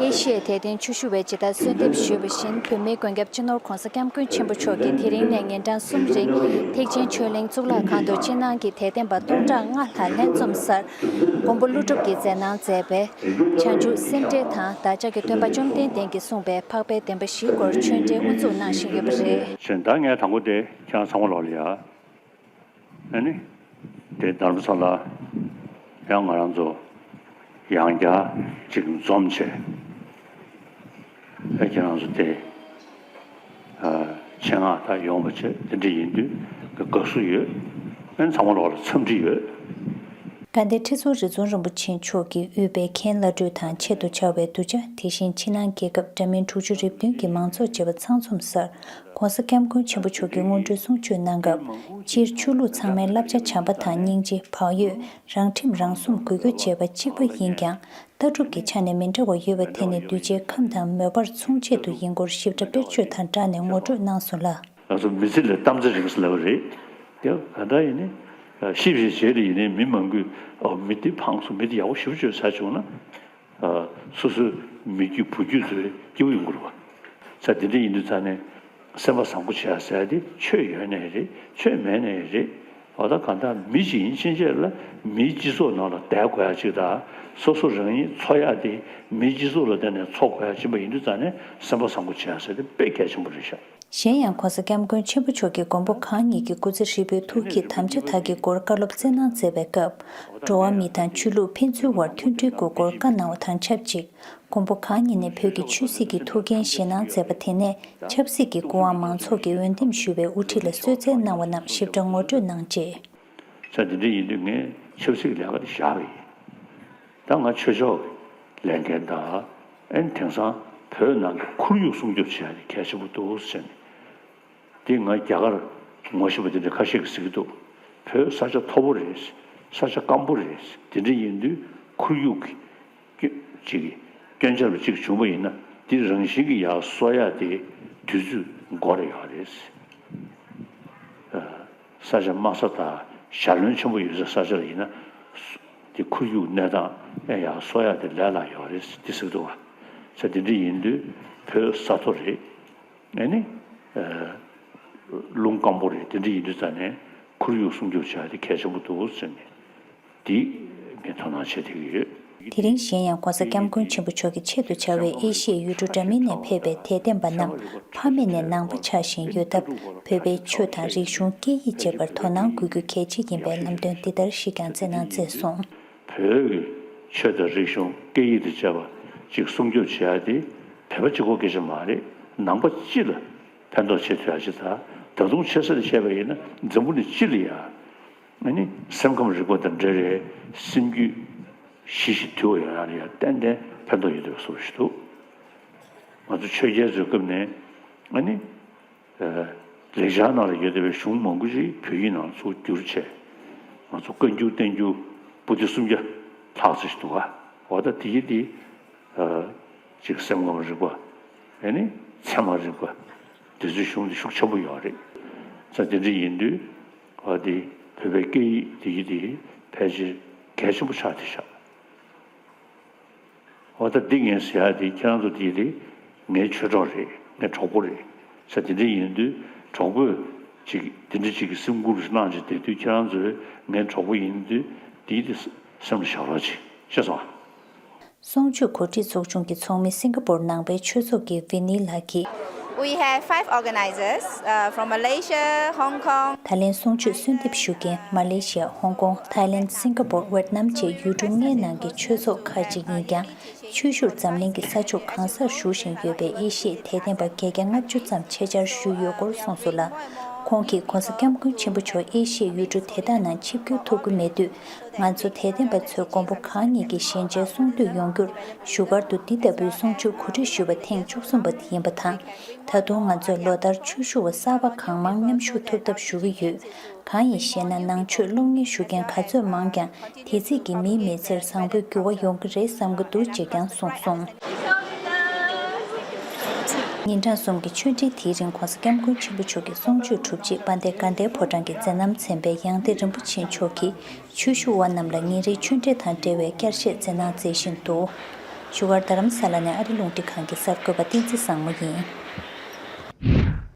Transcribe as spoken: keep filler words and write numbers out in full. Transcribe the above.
ཨེ་ཤི་ཡའི་དད་ལྡན་ཆོས་ཞུ་བས་ཇི་ལྟར་གསོལ་འདེབས་ཞུས་པ་བཞིན། བོད་མིའི་མགོན་སྐྱབས་སྤྱི་ནོར་༧གོང་ས་༧སྐྱབས་མགོན་ཆེན་པོ་མཆོག་གིས་དེ་རིང་ནས་ཉིན་གྲངས་གསུམ་རིང་ཐེག་ཆེན་ཆོས་གླིང་གཙུག་ལག་ཁང་དུ་སྤྱི་ནང་གི་དད་ལྡན་པ་སྟོང་ཕྲག་ལྔ་ལྷག་ལྷན་འཛོམས་སར་མགོན་པོ་ཀླུ་སྒྲུབ་ཀྱིས་མཛད་གནང་མཛད་པའི་བྱང་ཆུབ་སེམས་འགྲེལ་དང་བདག་ཅག་གི་སྟོན་པ་བཅོམ་ལྡན་འདས་ཀྱིས་གསུངས་པའི་འཕགས་པའི་བདེན་པ་བཞིའི་སྐོར་ཆོས་འབྲེལ་དབུ་འཛུགས་གནང་བཞིན་ཡོད་པ་རེད། གཞན་དག་ངས་དང་པོ་དེ་ཁྱེད་རང་ཚང་མ་ལོག་ལ་ཡ། ཨ་ནི། དེ་རྡ་རམ་ས་ལ་ཡང་ང་རང་ཚོ་ཡང་བསྐྱར་ཅིག་འཛོམས་བྱས། ཨ་ཁྱེད་རང་ཚོ་དེ་ཨ་ཆེད་མངགས་ད་ཡོང་བ་བྱས་དེ་འདྲ་ཡིན་དུས་དགའ་བསུ་ཡོད། ཨ་ནི་ཚང་མ་ལོག་ལ་འཚམས་འདྲི་ཡོད། དགའ་ལྡན་ཁྲི་ཟུར་རི་རྫོང་རིན་པོ་ཆེ་མཆོག་གིས་དབུས་པའི་མཁན་བླ་སྤྲུལ་དང་ཆེད་དུ་བཅར་བའི་གདུལ་བྱ། དེ་བཞིན་ཕྱི་ནང་རྒྱལ་ཁབ་འདྲ་མིན་དྲུག་ཅུ་རེ་བདུན་གྱི་མང་ཚོགས་བཅས་པ་ཚང་འཛོམས་སར། ྋགོང་ས་ྋསྐྱབས་མགོན་ཆེན་པོ་མཆོག་གིས་སྔོན་འགྲོའི་གསུང་ཆོས་གནང་སྐབས། སྤྱིར་ཆོས་ལུགས་ཚང་མའི་བསླབ་བྱ་བྱམས་པ་དང་སྙིང་རྗེ། བག་ཡོད། རང་ཁྲིམས་རང་སྲུང་དགོས་རྒྱུ་བཅས་པ་གཅིག་པ་ཡིན་ཀྱང་། ལྟ་གྲུབ་ཀྱི་ཆ་ནས་མི་འདྲ་བ་ཡོད་པ་དེ་ནི་གདུལ་བྱའི་ཁམས་དང་མོས་པར་མཚུངས་ཆེད་དུ་ཡིན་སྐོར་ཞིབ་ཕྲ་དཔེར་བརྗོད་དང་སྦྲགས་ནས་ངོ་སྤྲོད་གནང་སོང་ལ། ང་ཚོ་མི་ཚེ་ལས་གཏམ་ཚེ་རིང་ཟེར་ལབ་པ་རེད། དེ་ག་འདྲ་ཡིན་ནའི་ཤི་བའི་རྗེས་ལ་ཡིན་ནའི་མི་མང་པོས་ཨོ་མི་དེ་ཕངས་སོང་། མི་དེ་ཡག་པོ་ཞེ་པོ་བྱས་ཟེར་བྱུང་ན། སོ་སོའི་མི་རྒྱུད་བུ་རྒྱུད་ཚོའི་སྐྱིད་པོ་ཡོང་གི་རེད་བ། ས་དེ་འདྲ་ཡིན་དུས་ཙང་ནས་སེམས་པ་བཟང་པོ་བྱེད་ཡ་ཟེར་ཡ་དེ་ཆོས་ཡོད་ནའི་རེད། ཆོས་མེད་ནའི་རེད། འོ་ད་གང་ལྟར་མི་ཞིག་ཡིན་ཕྱིན་ཆད་ལ་མིའི་སྤྱི་ཚོགས་ནང་ལ་བསྡད་དགོས་ཡ་ཅིག་དང་། སོ་སོ་རང་ཉིད་འཚོ་ཡ་དེ་མིའི་སྤྱི་ཚོགས་ལ་བརྟེན་ནས་འཚོ་དགོས་ཡ་ཅིག་ཡིན་པ་ཡིན་དུས་ཙང་ནས་སེམས་པ་བཟང་པོ་བྱེད་ཡ་ཟེར་དེ་དཔེ་གལ་ཆེན་པོ་རེད་ཤག། གཞན་ཡང་ྋགོང་ས་ྋསྐྱབས་མགོན་ཆེན་པོ་མཆོག་གིས་མགོན་པོ་གང་ཉིད་ཀྱི་སྐུ་ཚེ་ཧྲིལ་པོའི་ཐུགས་བསྐྱེད་དམ་བཅའ་དག་གི་སྐོར་བཀའ་སློབ་སྩལ་གནང་མཛད་པའི་སྐབས། འགྲོ་བ་མི་དང་ཆོས་ལུགས་ཕན་ཚུན་དབར་མཐུན་སྒྲིལ་དགོས་སྐོར་བཀའ་གནང་བ་དང་ཆབས་ཅིག། མགོན་པོ་གང་ཉིད་ནས་བོད་ཀྱི་ཆོས་སྲིད་ཀྱི་ཐུགས་འགན་བཞེས་གནང་མཛད་པ་དེ་ནས་ཆབ་སྲིད་ཀྱི་སྐུ་དབང་མང་ཚོགས་ཀྱིས་འོས་འདེམས་ཞུ་བའི་དབུ་ཁྲིད་ལ་གསོལ་སྩལ་གནང་བ་རྣམས་ཞིབ་ཕྲ་ངོ་སྤྲོད་གནང་རྗེས། ས་འདི་འདྲ་ཡིན་དུས་ངས་ཆབ་སྲིད་ཀྱི་ལས་ཀ་དེ་བཞག་པ་ཡིན། ད་ང་ཆོས་ཕྱོགས་ཀྱི་ལས་འགན་དང་། ཨན་དེང་སང་བོད་ནང་གི་ཁོར་ཡུག་སྲུང་སྐྱོབ་བྱེད་ཡ་དེ་གལ་ཆེན་པོ་འདུག་ཟེར་ནས། འདི་ང་རྒྱ་གར་ངོ་ཤེས་པ་དེ་འདྲ་ཁ་ཤས་ཀྱིས་ཟེར་གྱི་འདུག། བོད་ས་ཆ་མཐོ་པོ་རེད། ས་ཆ་སྐམ་པོ་རེད། དེ་འདྲ་ཡིན་དུས་ཁོར་ཡུག་གི་སྐྱོན་ཅིག་གི་སྐྱོན་ཆ་རུ་གཅིག་བྱུང་བ་ཡིན་ན་དེ་རང་བཞིན་གྱིས་ཡར་གསོ་ཡ་དེ་དུས་ཚོད་འགོར་ཡོད་རེད། ས་ཆ་དམའ་ས་དང་ཞྭ་རློན་ཆེན་པོ་ཡོད་ས་ས་ཆ་ལ་ཡིན་ན། དེ་ཁོར་ཡུག་གནས་སྟངས་ཨེ་ཡར་གསོ་ཡ་དེ་ལས་སླ་ཡོད་རེད་དེ་ཟེར་གྱི་འདུག་བ། ས་དེ་འདྲ་ཡིན་དུས་བོད་ས་མཐོ་རེད། ཨེ་ནི། རླུང་སྐམ་པོ་རེད། དེ་འདྲ་ཡིན་དུས་ཙང་ནས་ཁོར་ཡུག་སྲུང་སྐྱོབ་བྱ་ཡ་དེ་གལ་ཆེན་པོ་འདུག་ཟེར་ནས། འདི་ངས་དོ་སྣང་བྱེད་བསྡད་ཀྱི་ཡོད། དེ་རིང་གཞན་ཡང་ྋགོང་ས་ྋསྐྱབས་མགོན་ཆེན་པོ་མཆོག་གི་ཆེད་དུ་བཅར་བའི་ཨེ་ཤི་ཡའི་ཡུལ་གྲུ་འདྲ་མིན་ནས་ཕེབས་པའི་དད་ལྡན་པ་རྣམས་ཕ་མེས་ནས་ནང་པ་ཆགས་བཞིན་ཡོད་སྟབས། བོད་པའི་ཆོས་དང་རིག་གཞུང་། སྐད་ཡིག་བཅས་པར་དོ་སྣང་དགོས་རྒྱུ་གལ་ཆེ་ཡིན་པའི་ལམ་སྟོན་འདི་ལྟར་ཞིག་ཀྱང་སྩལ་གནང་མཛད་སོང་། བོད་ཀྱི་ཆོས་དང་རིག་གཞུང་། སྐད་ཡིག་དང་བཅས་པ་ཅིག་སྲུང་སྐྱོབ་བྱེད་ཡ་དེ་བོད་པ་གཅིག་པོ་སྐད་ཆ་མ་རེད། ནང་པ་སྤྱི་ལ་ཕན་ཐོགས་བྱེད་ཐུབ་ཡ་ཅིག་དང་། ད་དུང་ཆེ་ས་ནས་བཤད་པ་ཡིན་ན་འཛམ་བུ་གླིང་སྤྱི་ལ་ཡ། ཨ་ནི་སེམས་ཁམས་རིག་པ་དང་འབྲེལ་བའི་སེམས་རྒྱུད་ཞི་ཞིང་དུལ་བ་ཡོང་ཡ་ལ་ཡ་ཏན་ཏན་ཕན་ཐོགས་ཡོད་པའི་བཟོ་འདྲ་ཞིག་འདུག། ང་ཚོ་ཆོས་རྒྱལ་ཚོའི་སྐབས་ནས་ཨ་ནི་ལེགས་སྦྱར་ནང་ལ་ཡོད་བསྡད་པའི་གཞུང་མང་པོ་ཞིག་བོད་ཡིག་ནང་ཚུར་བསྒྱུར་བྱས། ང་ཚོ་བཀའ་འགྱུར་བསྟན་འགྱུར་པོ་ཏི་སུམ་བརྒྱ་ལྷག་ཙམ་ཞིག་འདུག་ག། འོ་ད་དེ་ཡི་དེ། ཅིག་སེམས་ཁམས་རིག་པ། ཨེ་ནི་ཚད་མ་རིག་པ། འདི་ཚོའི་གཞུང་འདི་ཤུགས་ཆེན་པོ་ཡོད་རེད། ས་དེ་འདྲ་ཡིན་དུས། ཨ་དེ་བོད་པའི་སྐད་ཡིག་དེ་ཡི་དེ་ཕལ་ཆེར་གལ་ཆེན་པོ་ཆགས་བསྡད་ཤག། འོ་ད་འདི་ངས་ཟེར་ཡ་དེ་ཁྱེད་རང་ཚོ་དེ་དེ་ངའི་ཆོས་གྲོགས་རེད། ངའི་གྲོགས་པོ་རེད། ས་དེ་འདྲ་ཡིན་དུས་གྲོགས་པོས་ཅིག་དེ་འདྲ་ཅིག་གི་སེམས་ཁུར་ཞིག་གནང་བྱས་བསྡད་དུས། ཁྱེད་རང་ཚོས་ངའི་གྲོགས་པོ་ཡིན་དུས་དེ་དེ་སེམས་ལ་བཞག་རོགས་གྱིས། ཤེས་སོང་ཨ། གསུང་ཆོས་གོ་སྒྲིག་ཚོགས་ཆུང་གི་ཚོགས་མི། སིང་ག་པོར་ནང་པའི་ཆོས་ཚོགས་ཀྱི་ཝི་ནི་ལགས་ཀྱིས། We have five organizers, uh, from Malaysia, Hong Kong. ད་ལན་གསུང་ཆོས་གསོལ་འདེབས་ཞུ་མཁན་མ་ལེ་ཤི་ཡ། ཧོང་ཀོང་། ཐའི་ལན། སིང་ག་པོར། ཝེད་ནམ་བཅས་ཡུལ་གྲུ་ལྔའི་ནང་གི་ཆོས་ཚོགས་ཁག་ཅིག་ཡིན་ཀྱང་། ཆོས་ཞུར་འཛམ་གླིང་གི་ས་ཕྱོགས་གང་སར་བཞུགས་བཞིན་ཡོད་པའི་ཨེ་ཤི་ཡའི་དད་ལྡན་པ་བརྒྱད་བརྒྱ་ལྔ་བཅུ་ཙམ་ཆེད་བཅར་ཞུས་ཡོད་སྐོར་གསུངས་སོང་ལ། ཁོང་གིས་ྋགོང་ས་ྋསྐྱབས་མགོན་ཆེན་པོ་མཆོག་ཨེ་ཤི་ཡའི་ཡུལ་གྲུ་དེ་དག་ནང་ཆིབས་བསྒྱུར་ཐུབ་ཀྱི་མེད་དུས། ང་ཚོ་དད་ལྡན་པ་ཚོས་མགོན་པོ་གང་ཉིད་ཀྱི་ཞལ་མཇལ་གསུང་བསྟོད་ཡོང་རྒྱུར་བཞུགས་སྒར་དུ་འདི་ལྟ་བུའི་གསུང་ཆོས་གོ་སྒྲིག་ཞུས་པ་ཐེངས་བཅུ་གསུམ་པ་དེ་ཡིན་པ་དང་། ད་དུང་ང་ཚོས་ལོ་ལྟར་ཆོས་ཞུ་བ་གསར་པ་གང་མང་མཉམ་ཞུགས་ཐུབ་ཐབས་ཞུ་གི་ཡོད། གང་ཡིན་ཞེ་ན། ནང་ཆོས་སློབ་གཉེར་ཞུ་མཁན་ག་ཚོད་མང་ཀྱང་། དེ་ཚིག་གིས་མིའི་མི་ཚེར་བཟང་པོའི་འགྱུར་བ་ཡོང་གི་རེད་བསམ་གྱི་འདུག་ཅེས་ཀྱང་གསུངས་སོང་། ཉིན་གྲངས་གསུམ་གྱི་ཆོས་འབྲེལ་དེའི་རིང་ྋགོང་ས་ྋསྐྱབས་མགོན་ཆེན་པོ་མཆོག་གི་གསུང་ཆོས་གྲུབ་རྗེས་དཔལ་ལྡན་དགའ་ལྡན་ཕོ་བྲང་གི་མཛད་རྣམ་ཚན་པའི་ཡང་སྟེང་རིན་པོ་ཆེ་མཆོག་གིས་ཆོས་ཞུ་བ་རྣམས་ལ་ཉིན་རེའི་ཆོས་འབྲེལ་དང་འབྲེལ་བའི་བསྐྱར་བཤད་མཛད་གནང་མཛད་བཞིན་འདུག། བཞུགས་སྒར་རྡ་རམ་ས་ལ་ནས་ཨ་རི་རླུང་འཕྲིན་ཁང་གི་གསར་འགོད་པ་བསྟན་འཛིན་བཟང་མོ་ཡིན།